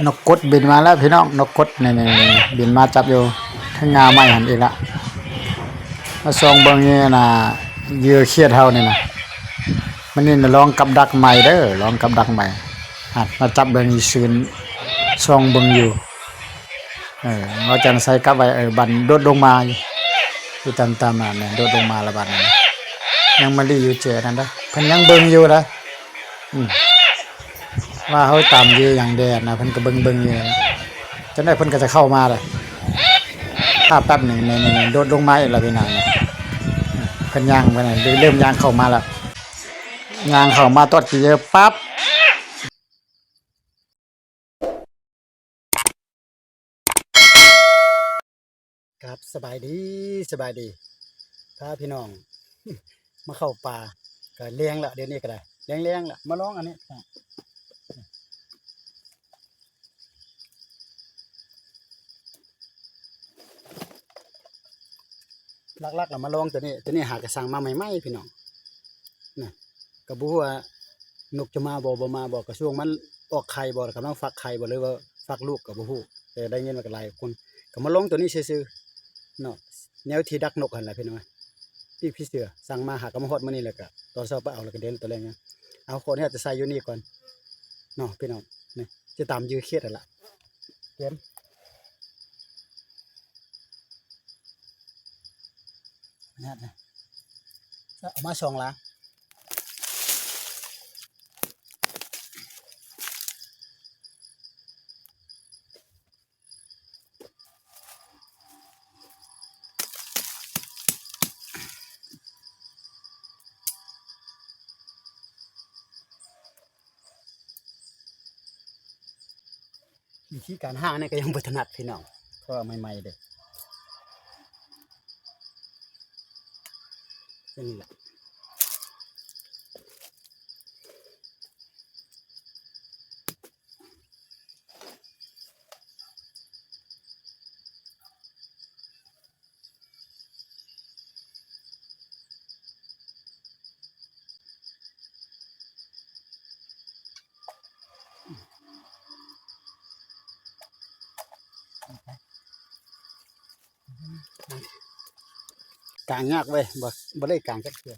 ນົກກົດບິນມາແລ້ວພີ່ນ້ອງ, ນົກກົດນີ້ໆໆ ບິນມາຈັບຢູ່ເທິງງ່າໄມ້ຫັ້ນອີກລະ. ມາສ່ອງເບິ່ງນີ້ນະ ເຫຍື່ອຂຽດເຮົານີ້ນະ, ມັນນີ້ນະລອງກັບດັກໃໝ່ເດີ, ລອງກັບດັກໃໝ່. ຫັ້ນ ມາຈັບເບິ່ງຢູ່ຊືນ ສ່ອງເບິ່ງຢູ່. ເອີ ເວົ້າຈັ່ງໃສ່ກັບໄວ້ ເອີ ບັນໂດດລົງມາຢູ່ ຢູ່ຕາມໆ ນັ້ນ ໂດດລົງມາລະບັດນີ້. ຍັງມາລີ້ຢູ່ເຈນັ້ນເດ້, ເພິ່ນຍັງເບິ່ງຢູ່ເດ້. ອືມ ວ່າເຮົາຕາມຢູ່ຫຍັງແດ່ນະ, ເພິ່ນກໍເບິ່ງໆ ຢູ່. ຈັ່ງໃດເພິ່ນກໍຈະເຂົ້າມາແຫຼະ. ຖ້າແປັບໜຶ່ງ ນີ້ໆໆ ໂດດລົງມາອີກແລ້ວພີ່ນ້ອງ. ເພິ່ນຍ່າງໄປນະ, ເລີ່ມຍ່າງເຂົ້າມາແລ້ວ. ຍ່າງເຂົ້າມາຕອດກີເດີປັບ. ຄັບ ສະບາຍດີ ສະບາຍດີ ພາພີ່ນ້ອງມາເຂົ້າປ່າ. ກະແລງລະ ດຽວນີ້ກະໄດ້ ແລງໆ ລະ ມາລອງອັນນີ້. ຫຼັກໆ ລະມາລອງໂຕນີ້, ໂຕນີ້ຫາກະສັ່ງມາໃໝ່ໆ ພີ່ນ້ອງນະ. ກະບໍ່ຮູ້ວ່ານົກຈະມາບໍ່ ບໍ່ມາບໍ່, ກະຊ່ວງມັນອອກໄຂ່ບໍ່ ກຳລັງຟັກໄຂ່ບໍ່ ຫຼືວ່າຟັກລູກກະບໍ່ຮູ້. ແຕ່ໄດ້ຍິນວ່າກະຫຼາຍຄົນກະມາລອງໂຕນີ້ຊື່ໆ ເນາະ, ແນວທີ່ດັກນົກຫັ້ນລະພີ່ນ້ອງ. ປີກຜີເສືອສັ່ງມາ ຫາກະມາຮອດມື້ນີ້ ແລ້ວກະຕອນເຊົ້າໄປເອົາ ແລ້ວກະເດນຕອນແລງ. ເອົາ ຂໍອະນຸຍາດຈະໃສ່ຢູ່ນີ້ກ່ອນເນາະ ພີ່ນ້ອງ. ນີ້ຈະຕາມເຫຍື່ອຂຽດຫັ້ນລະ. ເກັບ ເອົາມາສອງລາ. ວິທີການຫານີ້ກະຍັງບໍ່ຖະໜັດພີ່ນ້ອງ ເພາະວ່າໃໝ່ໆ ເດ້. ເປັນນີ້ລະ. ກາງຍາກເວີຍ ບໍ່ ບໍ່ໄດ້ກາງຈັກເທື່ອ.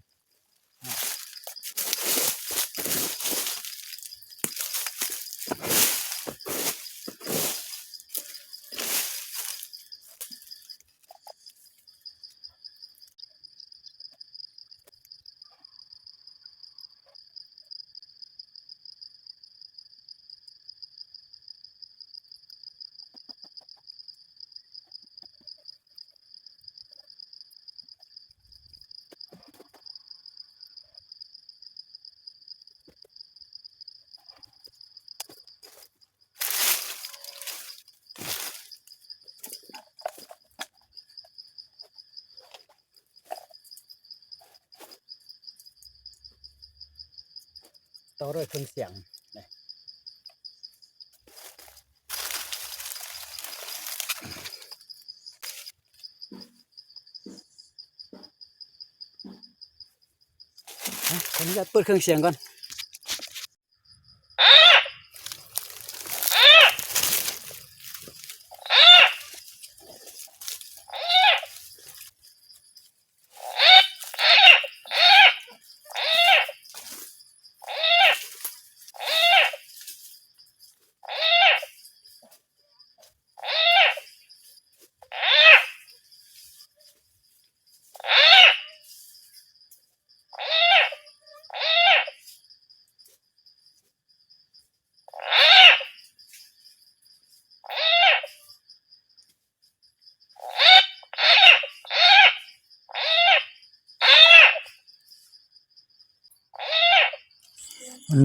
ຕໍ່ດ້ວຍເຄື່ອງສຽງ. ຂໍອະນຸຍາດເປີດເຄື່ອງສຽງກ່ອນ.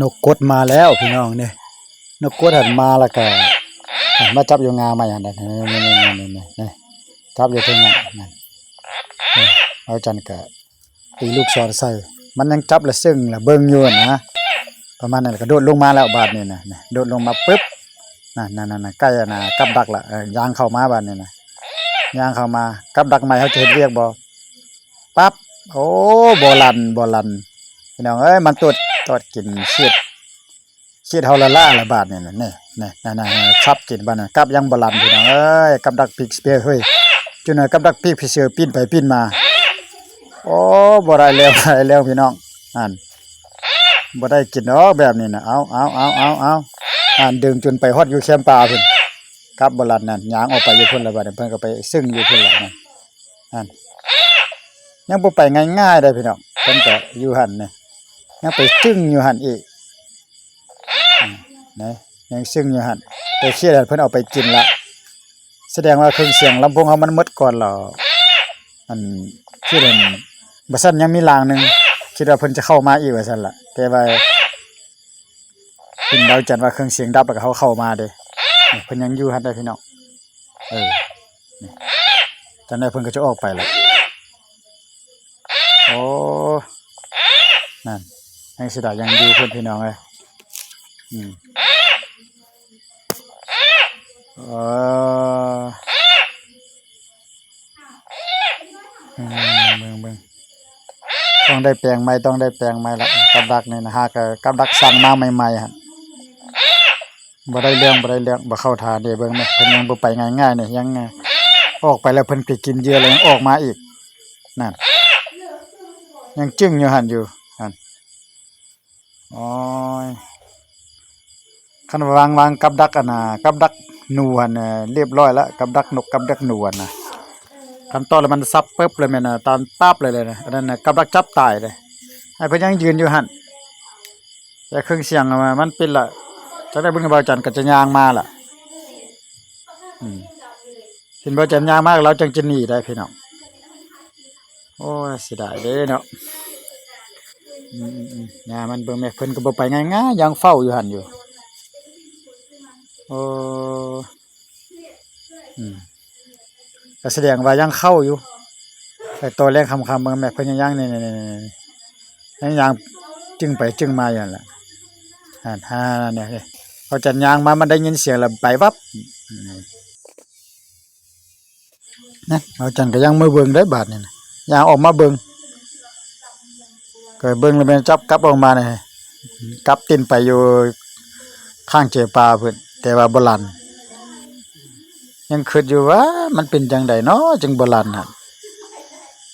ນົກກົດມາແລ້ວພີ່ນ້ອງເດ້. ນົກກົດຫັ້ນມາແລ້ວກະມາຈັບຢູ່ງ່າໄມ້ຫັ້ນນະ. ນີ້ໆໆໆ ຈັບຢູ່ເທິງນັ້ນ ນັ້ນ. ເອົາຈັນກະ ຕີລູກສອນໃສ່ ມັນຍັງຈັບລະເຊິ່ງລະເບິ່ງຢູ່ຫັ້ນນະ ປະມານນັ້ນ. ລະກະໂດດລົງມາແລ້ວບາດນີ້ນະ ໂດດລົງມາປຶບ ນັ້ນໆໆ ໃກ້ອັນນະກັບດັກລະ ເອີ ຍ່າງເຂົ້າມາບາດນີ້ນະ ຍ່າງເຂົ້າມາ. ກັບດັກໃໝ່ເຮົາຈະເຮັດວຽກບໍ່? ປັບ ໂອ້ ບໍ່ລັ່ນ ບໍ່ລັ່ນ ພີ່ນ້ອງເອີຍ. ມັນຕອດ ຕອດກິນຂຽດ ເຂດເຮົາລະລ້າລະບາດນີ້ນະ ນີ້ ນີ້ ນັ້ນໆ ສັບກິນບາດນັ້ນ ກັບຍັງບໍ່ຫຼັນ ພີ່ນ້ອງເອີຍ ກັບດັກປີກເສືອເຮີ້ຍ ຈຸນກັບດັກປີກເສືອປີ້ນໄປປີ້ນມາ ໂອ້ ບໍ່ໄດ້ແລ້ວ ບໍ່ໄດ້ແລ້ວ ພີ່ນ້ອງ ຫັ້ນ ບໍ່ໄດ້ກິນດອກແບບນີ້ນະ ເອົາ ເອົາ ເອົາ ເອົາ ເອົາ ຫັ້ນ ດຶງຈົນໄປຮອດຢູ່ແຄມປ່າພຸ້ນ ກັບບໍ່ຫຼັນນັ້ນ ຍ່າງອອກໄປຢູ່ພຸ້ນລະບາດນີ້ ເພິ່ນກໍໄປຊຶ້ງຢູ່ພຸ້ນລະນັ້ນ ຫັ້ນ ຍັງບໍ່ໄປງ່າຍໆເດ້ພີ່ນ້ອງ ເພິ່ນກໍຢູ່ຫັ້ນນີ້ ຍັງໄປຊຶ້ງຢູ່ຫັ້ນອີກ ອືມ ນະ ຍັງຊຶ້ງຢູ່ຫັ້ນ ແຕ່ເຂດຫັ້ນເພິ່ນເອົາໄປກິນລະ ສະແດງວ່າເຄື່ອງສຽງລຳໂພງເຮົາມັນໝົດກ່ອນລະ ອັນ ເຂດຫັ້ນ ບໍ່ຊັ້ນຍັງມີລາງໜຶ່ງ ຄິດວ່າເພິ່ນຈະເຂົ້າມາອີກວ່າຊັ້ນລະ ແຕ່ວ່າ ເຫັນເບົາຈັນວ່າເຄື່ອງສຽງດັບ ແລ້ວກໍເຮົາເຂົ້າມາເດ້ ນີ້ເພິ່ນຍັງຢູ່ຫັ້ນເດ້ພີ່ນ້ອງ ເອີ ນີ້ ຈັ່ງໃດເພິ່ນກໍຈະອອກໄປລະ ໂອ້ ນັ້ນ ຍັງເສຍດາຍຍັງຢູ່ເພິ່ນ ພີ່ນ້ອງເອີຍ ອືມ ເອີ ເບິ່ງ ເບິ່ງ ເບິ່ງ ຕ້ອງໄດ້ແປງໃໝ່ ຕ້ອງໄດ້ແປງໃໝ່ລະ ກັບດັກນີ້ນະ ຫາກະກັບດັກສັ່ງມາໃໝ່ໆຫັ້ນ ບໍ່ໄດ້ເລື່ອງ ບໍ່ໄດ້ເລື່ອງ ບໍ່ເຂົ້າທ່າເດ້ ເບິ່ງແມະ ເພິ່ນຍັງບໍ່ໄປງ່າຍໆນີ້ ຍັງ ອອກໄປແລ້ວເພິ່ນໄປກິນເຫຍື່ອແລ້ວຍັງອອກມາອີກ ນັ້ນ ຍັງຈຶ້ງຢູ່ຫັ້ນຢູ່ ຫັ້ນ ໂອ້ຍ ຄັນວ່າວາງ ວາງກັບດັກອັນນ່າ ກັບດັກໜູຫັ້ນນະ ລຽບຮ້ອຍລະ ກັບດັກນົກ ກັບດັກໜູຫັ້ນນະ ຄັນຕອນລະມັນສັບປຶບເລີຍແມ່ນນະ ຕາມປັບເລີຍນະ ອັນນັ້ນນະ ກັບດັກຈັບຕາຍເລີຍ ໃຫ້ເພິ່ນຍັງຢືນຢູ່ຫັ້ນ ແຕ່ເຄື່ອງສຽງມັນປິດລະ ຈັກໄດ້ບຸນກັບເບົາຈັນກໍຈະຍ່າງມາລະ ອືມ ເຫັນເບົາຈັນຍ່າງມາລາວຈັ່ງຈະໜີໄດ້ພີ່ນ້ອງ ໂອ້ຍ ເສຍດາຍເດ້ເນາະ ອືມໆໆ ຍ່າມັນເບິ່ງແມ່ ເພິ່ນກໍບໍ່ໄປງ່າຍໆ ຍັງເຝົ້າຢູ່ຫັ້ນຢູ່ ໂອ້ ອືມ ກໍສະແດງວ່າຍັງເຂົ້າຢູ່ ແຕ່ຕອນແລງຄ່ຳໆ ເບິ່ງແມ່ ເພິ່ນຍັງ ນີ້ໆໆໆ ຍັງຍ່າງຈຶ້ງໄປຈຶ້ງມາຢູ່ຫັ້ນລະ ຫັ້ນ ຫັ້ນ ນີ້ ເຂົາຈະຍ່າງມາ ມັນໄດ້ຍິນສຽງລະໄປວັບ ອືມ ນະ ເຮົາຈັ່ງກໍຍັງມາເບິ່ງໄດ້ບາດນີ້ນະ ຍ່າງອອກມາເບິ່ງ ກໍເບິ່ງແລ້ວແມ່ນຈັບກັບອອກມານີ້ ກັບຕິ້ນໄປຢູ່ຂ້າງເຈປາພຸ້ນ ແຕ່ວ່າບໍ່ຫຼັນ ຍັງຄິດຢູ່ວ່າມັນເປັນຈັ່ງໃດເນາະ ຈຶ່ງບໍ່ຫຼັນຫັ້ນ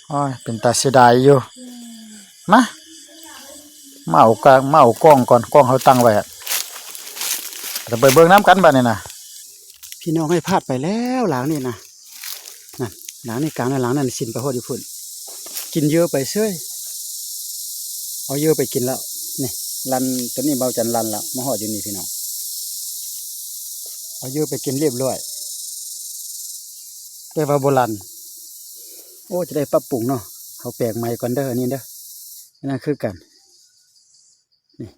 ໂອ້ຍ ເປັນຕາເສຍດາຍຢູ່ ມາ ມາເອົາກາ ມາເອົາກ້ອງກ່ອນ ກ້ອງເຮົາຕັ້ງໄວ້ ລະໄປເບິ່ງນຳກັນບາດນີ້ນະ ພີ່ນ້ອງເອີຍ ພາດໄປແລ້ວຫຼັງນີ້ນະ ນັ້ນ ຫຼັງນີ້ກາງແລ້ວ ຫຼັງນັ້ນສິ້ນໄປຮອດຢູ່ພຸ້ນ ກິນເຫຍື່ອໄປເສີຍ ເອົາເຫຍື່ອໄປກິນແລ້ວ ນີ້ ລັນ ຕົວນີ້ເບົາຈັນລັນແລ້ວ ມາຮອດຢູ່ນີ້ພີ່ນ້ອງ ເອົາເຫຍື່ອໄປກິນລຽບລ້ອຍ ແຕ່ວ່າບໍ່ລັນ ໂອ້ ຈະໄດ້ປັບປຸງເນາະ ເຮົາແປງໃໝ່ກ່ອນເດີ ອັນນີ້ເດີ ອັນນັ້ນຄືກັນ ນີ້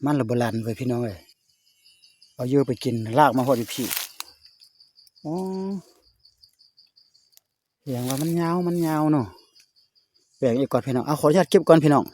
ມັນລະບໍ່ລັນເວີຍພີ່ນ້ອງເອີຍ ເອົາເຫຍື່ອໄປກິນ ລາກມາຮອດຢູ່ພີ້ ໂອ້ ສະແດງວ່າມັນຍາວ ມັນຍາວເນາະ ແປງອີກກ່ອນພີ່ນ້ອງ ເອົາ ຂໍອະນຸຍາດເກັບກ່ອນພີ່ນ້ອງ